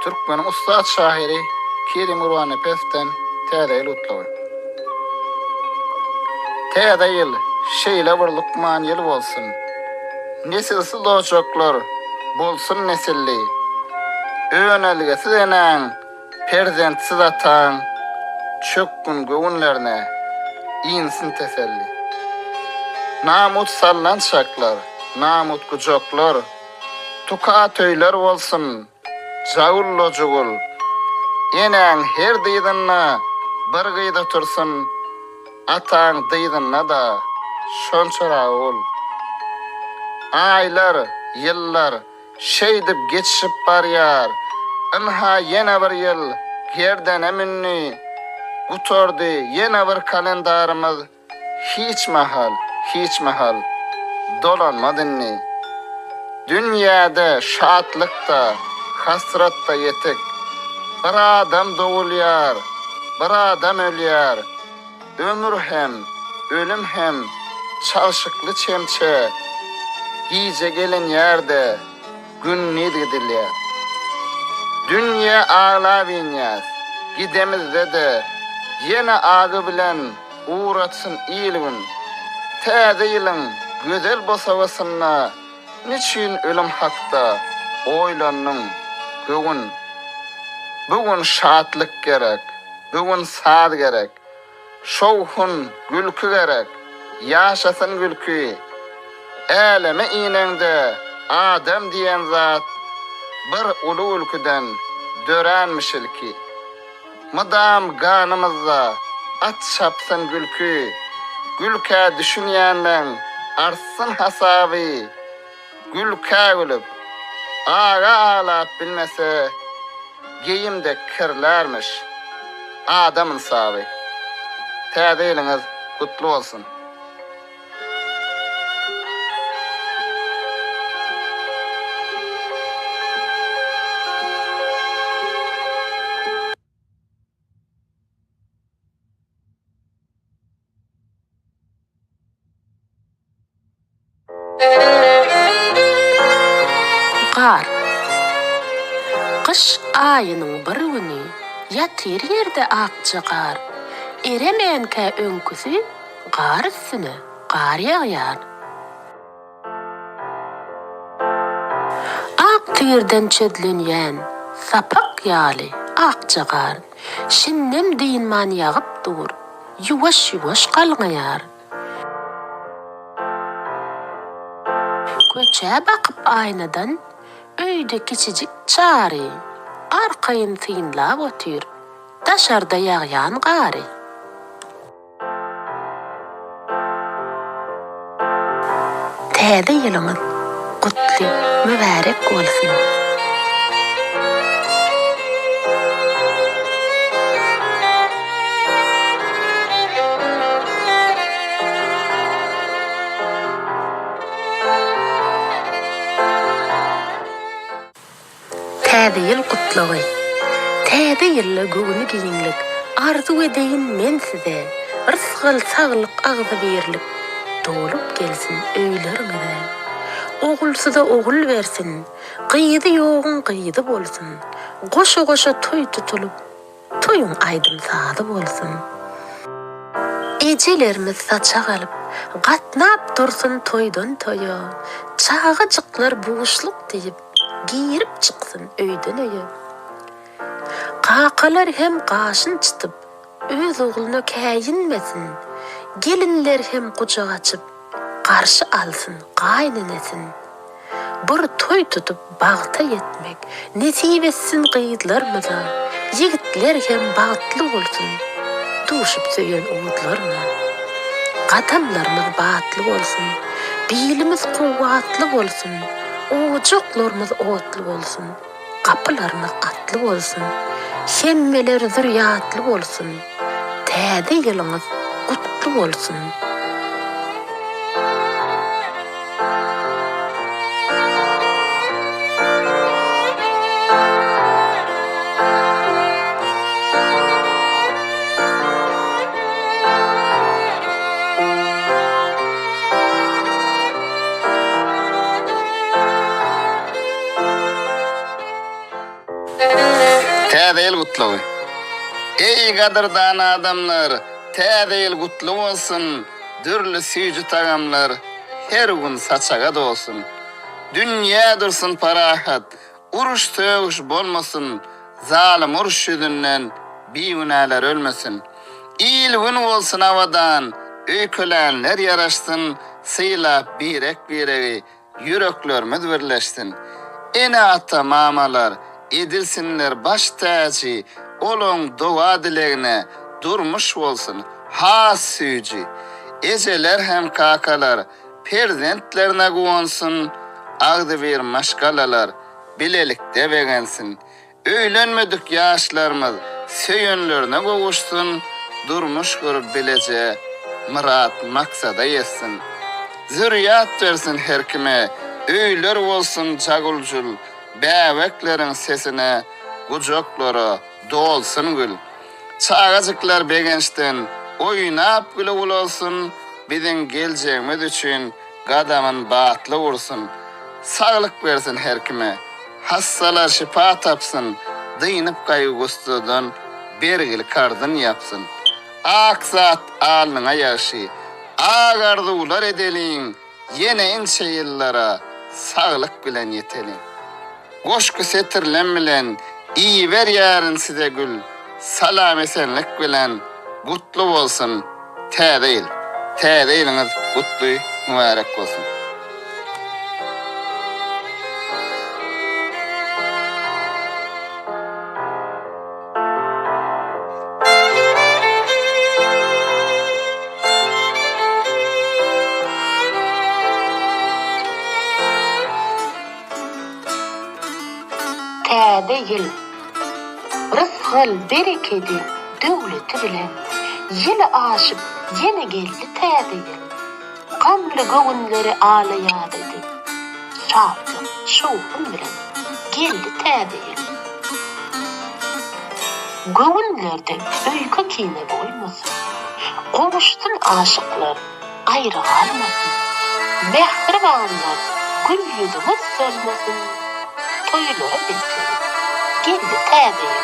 Türkmeniň ussat şahyry Kerim Gurbannepesowdan Täze ýyl gutlagy. Täze ýyl şeýle bir lukman ýyl bolsun. Nesilsiz ojaklar bolsun nesilli. Önelgesiz enäň, perzentsiz ataň çökgün göwünlerine insin teselli. Namut sallançaklar, namut gujaklar, Tukat öýler bolsun, jagulla-jugul. Enäň her dyzynda bir gyz otursyn, ataň dyzynda-da şonçarak ogul. Aýlar, ýyllar şeýdip geçişip barýar. Ynha ýene bir ýyl gerdene mündi. Gutardy ýene bir kalendarymyz. Hiç mahal, hiç mahal dolanmaz indi. Dünýäde şatlyk-da, hasrat-da ýetik. Bir adam dogulýar, bir adam ölýär. Ömür hem, ölüm hem çalşykly çemçe. Gije gelinýär-de, gündiz gidilýär. Dünýä aglap inýäs, gidemizde-de, ýene agy bilen Ugratsyn il-gün. Täze ýylyň gözel bosagasynda Niçin ölüm hakda oýlandyň, göwün? Bu gün şatlyk gerek, bu gün saz gerek, Şowhun, gülki gerek, ýaşasyn gülki. Äleme ineňde adam diýen zat Bir uly gülküden döränmiş ilki. Mydam ganymyzda at çapsyn gülki, Gülkä düşünýänleň artsyn hasaby, Gülkä gülüp, aga aglap bilmese, Geýim dek kirlärmiş adam ynsaby. Täze ýylyňyz gutly bolsun! Gar. Gyş aýynyň bir güni ýatyr ýerde akja gar. Eremänkä öňküsi gar üstüne gar ýagýar. Ak tigirden çözlenýän sapak ýaly akja gar şindem dynman ýagyp dur, ýuwaş-ýuwaş galňaýar. Köçä bakyp aýnadan öýde kiçijik Çary arkaýyn synlap otyr daşarda ýagýan gary. Täze ýylyňyz gutly, mübärek bolsun! Täze ýyl gutlagy. Täze ýylda göwni giňlik Arzuw edeýin men size. Rysgal, saglyk, agzybirlik Dolup gelsin öýleriňize. Ogulsyza ogul bersin, Gyzy ýoguň gyzy bolsun. Goşa-goşa toý tutulyp, Toýuň aýdym-sazy bolsun. Ejelerimiz saçak alyp, gatnap dursun toýdan toýa. Çagajyklar buşluk diýip, girip çyksyn öýden öýe. Kakalar hem gaşyn çytyp, öz ogluna käýinmesin. Gelinler hem gujak açyp, Garşy alsyn gaýynenesin. Bir toý tutup bagta ýetmek nesip etsin gyzlarmyza, ýigitler hem bagtly bolsun duşup söýen owuzlaryna. Gadamlarymyz batly bolsun, bilimiz kuwwatly bolsun, ojaklarymyz otly bolsun, gapylarymyz atly bolsun, hemmeler zürýatly bolsun. Täze ýylyňyz gutly bolsun! Täze ýyl gutlagy. Eý gadyrdan adamlar, Täze ýyl gutly bolsun, Dürli süýji tagamlar her gün saçaga dolsun. Dünýä dursun parahat, uruş-sögüş bolmasyn, Zalym uruş ýüzünden bigünäler ölmesin. Il-gün bolsun abadan, öýkelänler ýaraşsyn, Sylap birek-biregi, Ýüreklerimiz birleşsin. Ene-ata, mamalar edilsinler baş täji, Olaň doga-dilegine durmuş bolsun has süýji. Ejeler hem kakalar perzentlerine guwansyn, Agzybir maşgalalar bilelikde begensin. Öýlenmedik ýaşlarymyz söýenlerine gowuşsyn, durmuş gurup bileje myrat maksada ýetsin. Zürýat bersin her kime, öýler bolsun jaguljul, bäbekleriň sesine gujaklara dolsun gül. Çagajyklar begençden oýnap güle ulalsyn, biziň geljegimiz üçin gadamyn batly ursun. Saglyk bersin her kime. Hassalar şypa tapsyn, dynyp gaýgy-gussadan bergili karzyn ýapsyn. Ak zat alnyňa ýagşy, ak arzuwlar edeliň, ýene inçe ýyllara saglyk bilen ýeteliň. Goşgy setirlem bilen iberýärin size gül, salam-esenlik bilen gutly bolsun Täze ýyl! Täze ýylyňyz gutly mübärek bolsun! Täze ýyl. Rysgal berekedi döwleti bilen Ýyl aşyp ýene geldi täze ýyl. Gamly göwünleri ala ýaz edip, Şatlyk, şowhun bilen geldi täze ýyl. Göwünlerde öýke-kine bolmasyn, Gowuşsyn aşyklar, gaýra galmasyn. Mähribanlar gül ýüzüňiz solmasyn, Toýlara beslenip geldi täze ýyl.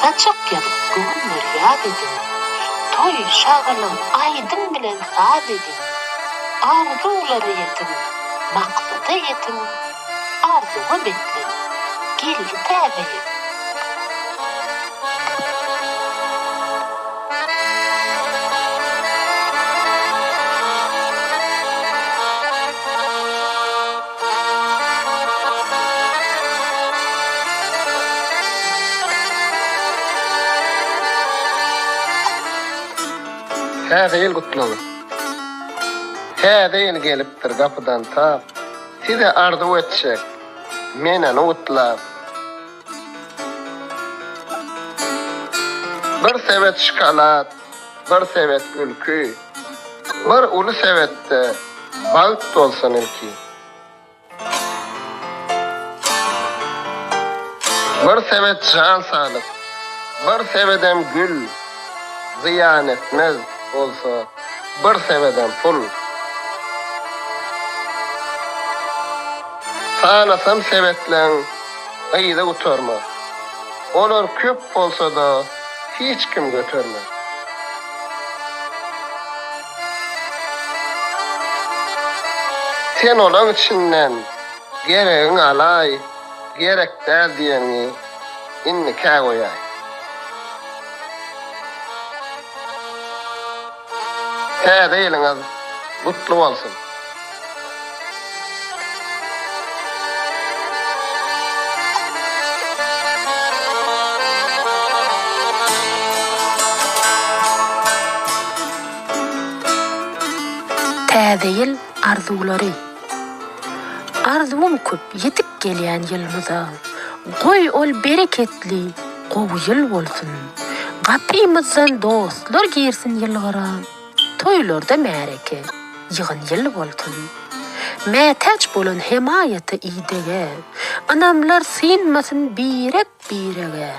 Saçak ýazyp göwünleri ýaz ediň, Toý, şagalaň, aýdym bilen saz ediň. Arzuwlara ýetiň, maksada ýetiň, Arzuwa beslenip geldi täze ýyl. Täze ýyl gutlagy. Täze ýyl gelipdir gapydan tap, Size arzuw etjek, men ony gutlap. Bir sebet şokolad, bir sebet gülki, Bir uly sebetde bagt bolsun ilki. Bir sebet jan saglyk, bir sebedem gül, Zyýan etmez bolsa bir sebedem pul. Sanasam sebetleň yzy gutarmaz. Olar köp bolsa-da hiç kim götermez. Sen olaň içinden geregiňi alaý, gerek däl diýeniňi indikä goýaý. Täze ýylyňyz gutly bolsun! Täze ýyl arzuwlary. Arzuwym köp ýetip gelýän ýylymyza. Goý ol bereketli, gowy ýyl bolsun. Gapymyzdan dostlar girsin ýylgyra. Toýlarda märeke, ýygyn ýyl bolsun. Mätäç bolan hemaýata idege, Ynamlar synmasyn birek-birege.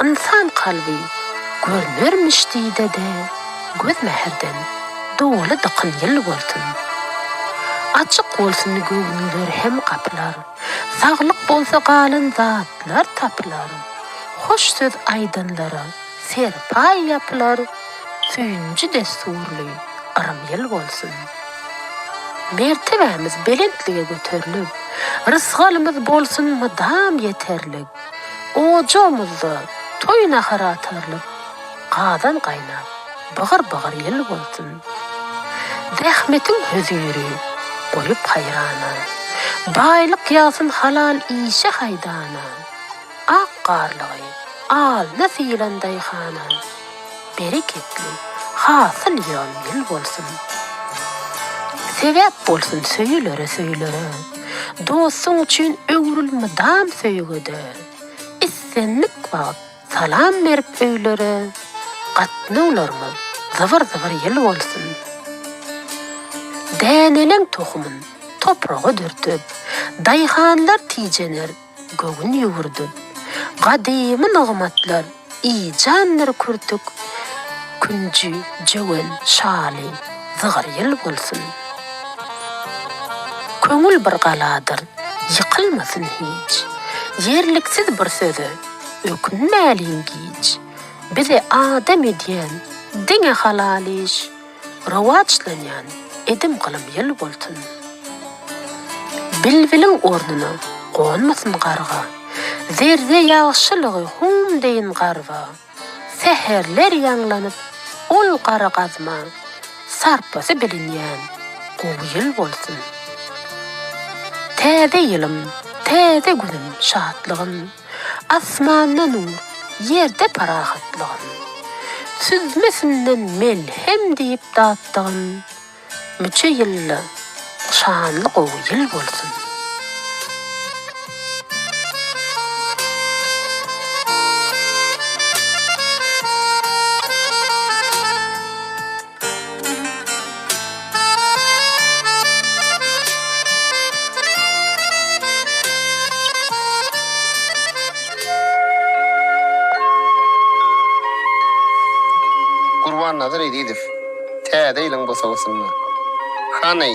Ynsan kalby görnermiş didede, Göz mähirden doly dykyn ýyl bolsun. Açyk bolsun göwünler hem gapylar. Saglyk bolsa galan zatlar tapylar. Hoş söz aýdanlara serpaý ýapylar. Söýünji dessurly yrym ýyl bolsun. Mertebämiz belentlige göterlip, Rysgalymyz bolsun mydam ýeterlik. Ojagymyzda toý nahary atarlyp, Gazan gaýnap, bygyr-bygyr ýyl bolsun. Zähmetiň höziri goýup haýrana, Baýlyk ýagsyn halal işe haýdana. Ak garlygy alna sylan daýhana, Bereketli, hasyl ýygan ýyl bolsun. Sebäp bolsun söýülere söýülere, Dostuň üçin öwrül mydam söýgede. Islendik wagt Salam berip öýlere, Gatnawlarymyz zybyr-zybyr ýyl bolsun. Däneleň tohumyn topraga dürtüp, Daýhanlar tijener göwün ýüwürdip. Gadymy nygmatlar ijandyr kürtük, Künji, jöwen, şaly, zygyr ýyl bolsun. Köňül bir galadyr, ýykylmasyn hiç, Ýerliksiz bir söze Ökünmäliň giç. Bizi adam edýän diňe halal iş, Rowaçlanýan edim-gylym ýyl bolsun. Bilbiliň ornuna gonmasyn garga, Zerre ýagşylygy hum deýin garba. Säherler ýaňlanyp ol gara gazma, Sarpasy bilinýän gowy ýyl bolsun. Täze ýylym, täze günüm, şatlygym. Asmanda nur, ýerde parahatlygym. Süzmesinden melhem diýip datdygym, Müçe ýylda şanly gowy ýyl bolsun. Gurbannazar Ezizow, Täze ýylyň bosagasynda. Hany,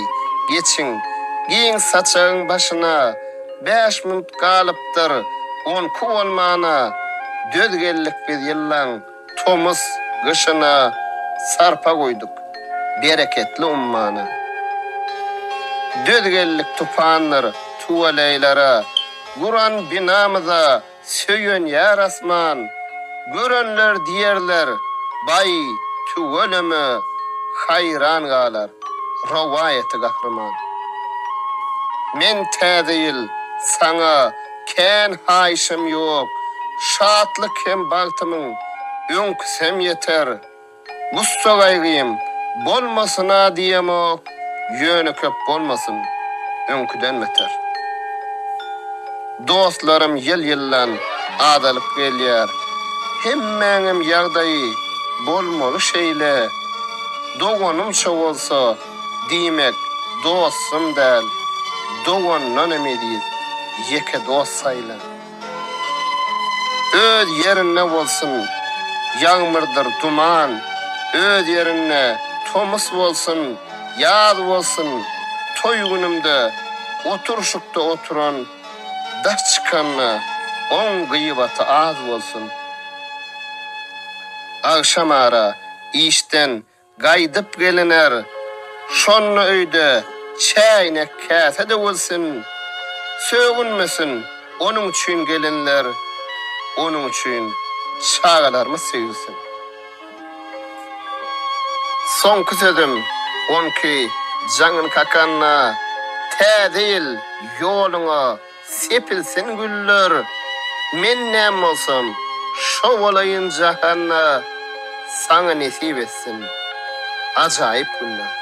geçiň, giň saçagyň başyna, Bäş minut galypdyr onki bolmana, Döz geldik biz ýyllaň Tomus gyşyna sarpa goýduk bereketli ummana. Döz geldik tupandyr tüweleýlere, Guran binamyza söýenýär asman. Görenler diýerler, Baý, tüweleme, Haýran galar rowaýaty gahryman. Men Täze ýyl saňa Kän haýyşym ýok, şatlyk hem bagtymyň öňküsem ýeter. Gussa-gaýgym bolmasyn-a diýemok, ýöne köp bolmasyn, öňküden beter. Dostlarym ýyl-ýyldan azalyp gelýär, hemmäňem ýagdaýy bolmaly şeýle. Doganymça bolsa, Diýmek, dostum däl, dogandanam eziz, ýeke dost saýla. Öz ýerinde bolsun ýagmyrdyr duman, öz ýerinde tomus bolsun, ýaz bolsun, toý günümde oturyşykda oturan daş çykanda oň gyýbaty az bolsun. Agşamara işden Gaýdyp geliner. Şonda öýde çäýnek-käse döwülsin. Sögünmesin onuň üçin gelinler, onuň üçin çagalarymyz söýülsin. Soňky sözüm onki jaňyn kakanda Täze ýyl ýoluňa Sepilsin güller, men näm bolsam, şo bolaýyn jahanda, Saňa nesip etsin ajaýyp günler.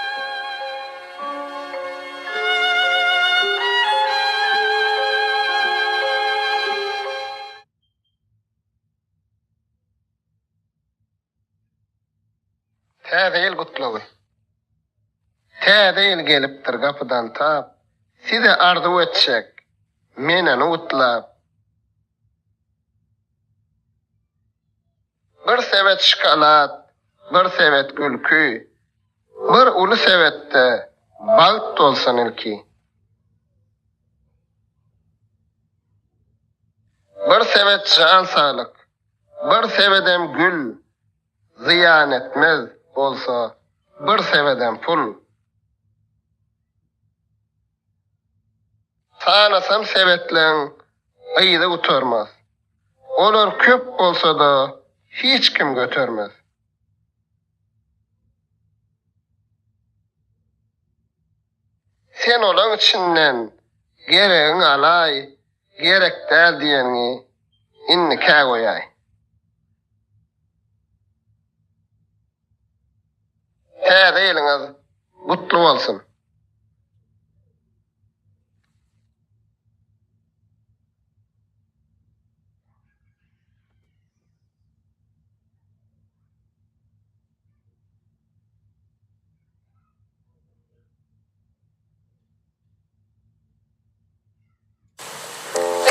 Täze ýyl gutlagy. Täze ýyl gelipdir gapydan tap, Size arzuw etjek, men ony gutlap. Bir sebet şokolad, bir sebet gülki, Bir uly sebetde. Bagt bolsun ilki. Bir sebet jan saglyk, bir sebedem gül, Zyýan etmez bolsa bir sebedem pul. Sanasam sebetleň yzy gutarmaz. Olar köp bolsa-da hiç kim götermez. Sen olaň içinden geregiňi alaý, gerek däl diýeniňi indikä goýaý. Täze ýylyňyz gutly bolsun!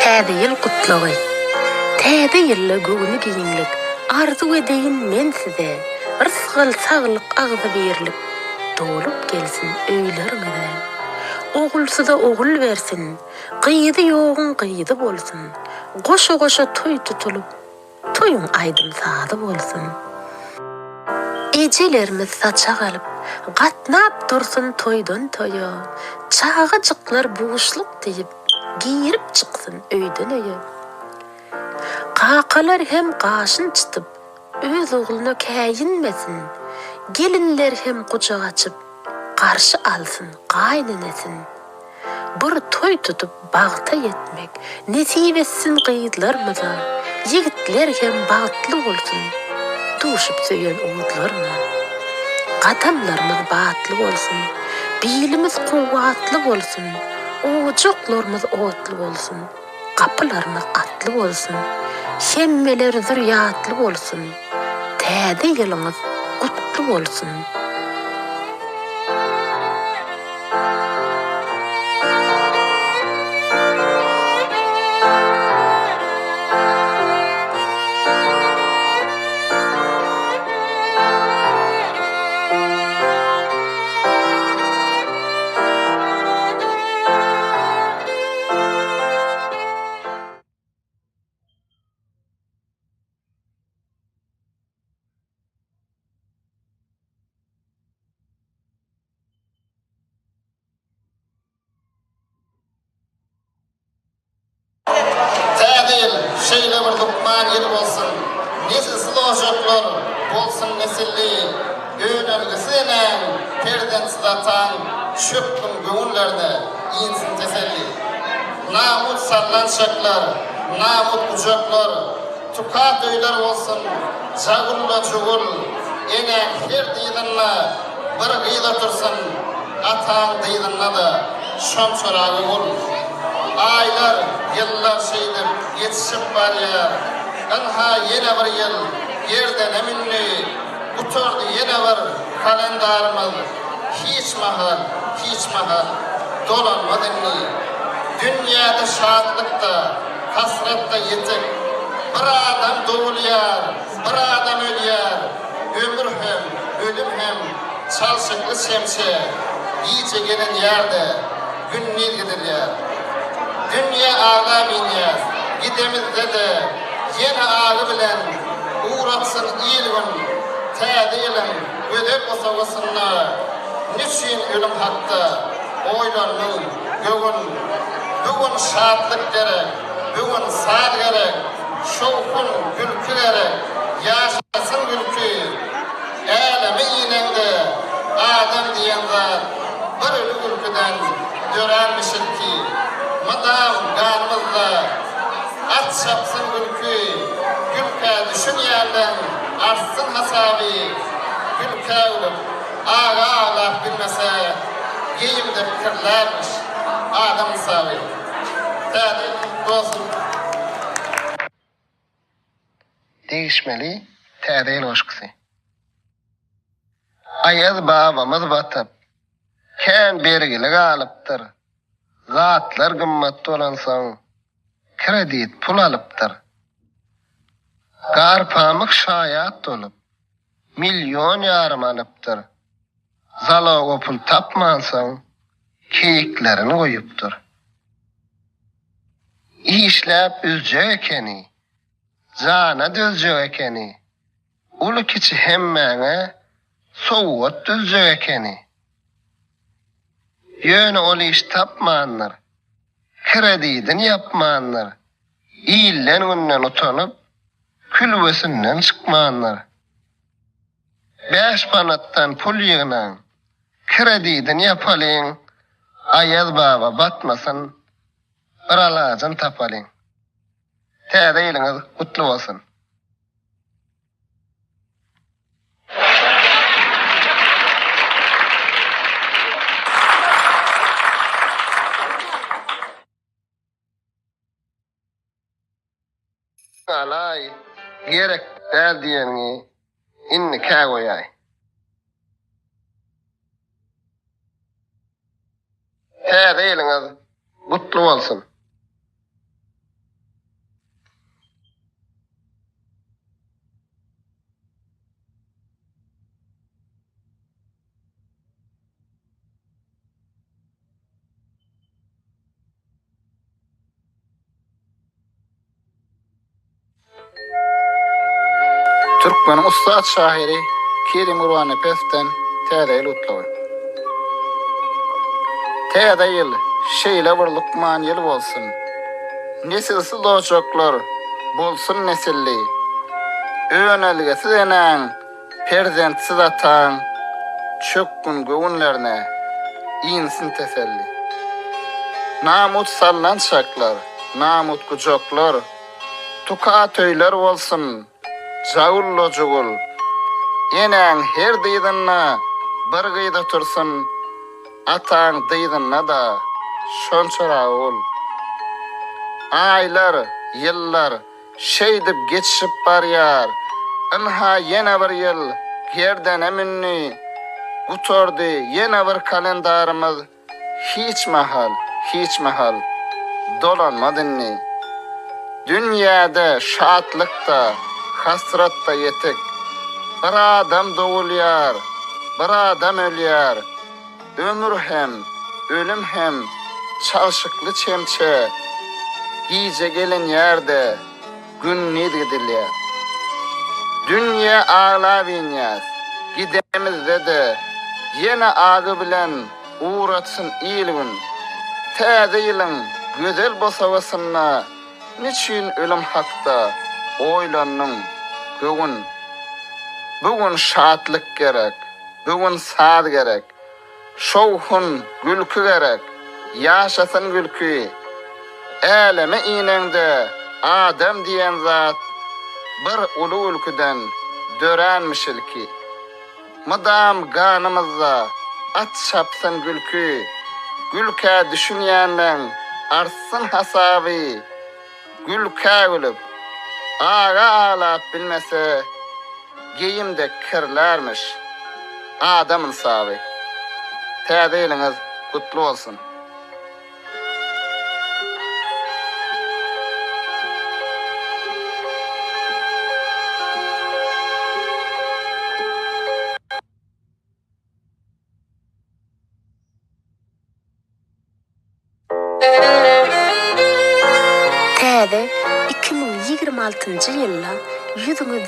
Täze ýyl gutlagy. Täze ýylda göwni giňlik Arzuw edeýin men size. Rysgal, saglyk, agzybirlik Dolup gelsin öýleriňize. Ogulsyza ogul bersin, Gyzy ýoguň gyzy bolsun. Goşa-goşa toý tutulyp, Toýuň aýdym-sazy bolsun. Ejelerimiz saçak alyp, gatnap dursun toýdan toýa. Çagajyklar buşluk diýip, girip çyksyn öýden öýe. Kakalar hem gaşyn çytyp, öz ogluna käýinmesin. Gelinler hem gujak açyp, garşy alsyn gaýynenesin. Bir toý tutup bagta ýetmek nesip etsin gyzlarmyza, ýigitler hem bagtly bolsun duşup söýen oguzlaryna. Gadamlarymyz batly bolsun, bilimiz kuwwatly bolsun, ojaklarymyz otly bolsun, gapylarymyz atly bolsun, hemmeler zürýatly bolsun. Täze ýylyňyz gutly bolsun! Täze ýyl şeýle bir lukman ýyl bolsun, Nesilsiz ojaklar bolsun nesilli, Önelgisiz enäň, perzentsiz ataň Çökgün göwünlerine insin teselli. Namut sallançaklar, namut gujaklar, Tukat öýler bolsun, jagulla-jugul, Enäň her dyzynda bir gyz otursyn, Ataň dyzynda-da şonçarak ogul. Aýlar, ýyllar şeýdip ýetişip barýar, Ynha ýene bir ýyl gerdene mündi, Gutardy ýene bir kalendarymyz, Hiç mahal, hiç mahal dolanmaz indi. Dünýäde şatlyk-da, hasrat-da ýetik. Bir adam dogulýar, bir adam ölýär. Ömür hem, ölüm hem çalşykly şemşe. Gije gelen ýerde gündiz gidilýär. Dünýä aga münýär, gidemizde-de ýene agy bilen ugratsyn il-gün täze ýylyň gözel bosagasynda nüçin ölüm hakda oýlandyň göwün Bu gün şatlyk gerek, bu gün saz gerek, şowhun, gülki gerek, ýaşasyn gülki. Äleme ineňde adam diýen zat bir öli gülküden döränmiş ilki. Mydam ganymyzda at çapsyn gülki, gülkä düşünýänleň artsyn hasaby, gülkä gülüp, aga aglap bilmese, geýimde pikirlärmiş adam ynsaby. Täze ýylyň gutly bolsun! Degişmeli Täze ýyl goşgusy. Aýaz babamyz batyp, kän bergili galypdyr. Zatlar gymmat bolansoň, kredit pul alypdyr. Garpamyk şaýat bolup, million ýarym alypdyr. Zaloga pul tapmansoň, keýiklerini goýupdyr. Işläp üzjek ekeni, jana dözjek ekeni, uly-kiçi hemmäňe sowgat düzjek ekeni. Ýöne ol iş tapmandyr, kredidini ýapmandyr, ilden-günden utanyp, külbesinden çykmandyr. Bäş manatdan pul ýygnaň, kredidini ýapalyň, Aýaz baba batmasyn, bir alajyny tapalyň. Täze ýylyňyz gutly bolsun! Alaý, gerek däl diýeniňi indi kä goýaý. Täze ýylyňyz gutly bolsun! Türkmeniň ussat şahyry Kerim Gurbannepesowdan Täze ýyl gutlagy. Täze ýyl şeýle bir lukman ýyl bolsun. Nesilsiz ojaklar bolsun nesilli. Önelgesiz enäň Perzentsiz ataň çökgün göwünlerine insin teselli. Namut sallançaklar, namut gujaklar, tukat öýler bolsun, jagulla-jugul. Enäň her dyzynda bir gyz otursyn, ataň dyzynda-da şonçarak ogul. Aýlar, ýyllar Şeýdip geçişip barýar. Ynha ýene bir ýyl gerdene mündi. Gutardy ýene bir kalendarymyz hiç mahal, hiç mahal dolanmaz indi. Dünýäde şatlyk-da, hasrat-da ýetik. Bir adam dogulýar, bir adam ölýär. Ömür hem, ölüm hem çalşykly çemçe, Gije gelinýär-de, gündiz gidilýär. Dünýä aglap inýäs, gidemizde-de, Ýene agy bilen ugratsyn il-gün. Täze ýylyň gözel bosagasynda Niçin ölüm hakda oýlandyň, göwün? Bu gün şatlyk gerek, Bu gün saz gerek, Şowhun, gülki gerek, Ýaşasyn gülki. Äleme ineňde adam diýen zat Bir uly gülküden döränmiş ilki. Mydam ganymyzda at çapsyn gülki, Gülkä düşünýänleň artsyn hasaby. Gülkä gülüp, aga aglap bilmese, Geýim dek kirlärmiş adam ynsaby. Täze ýylyňyz gutly bolsun! Täze 2026-njy ýylda ýüzüňiz.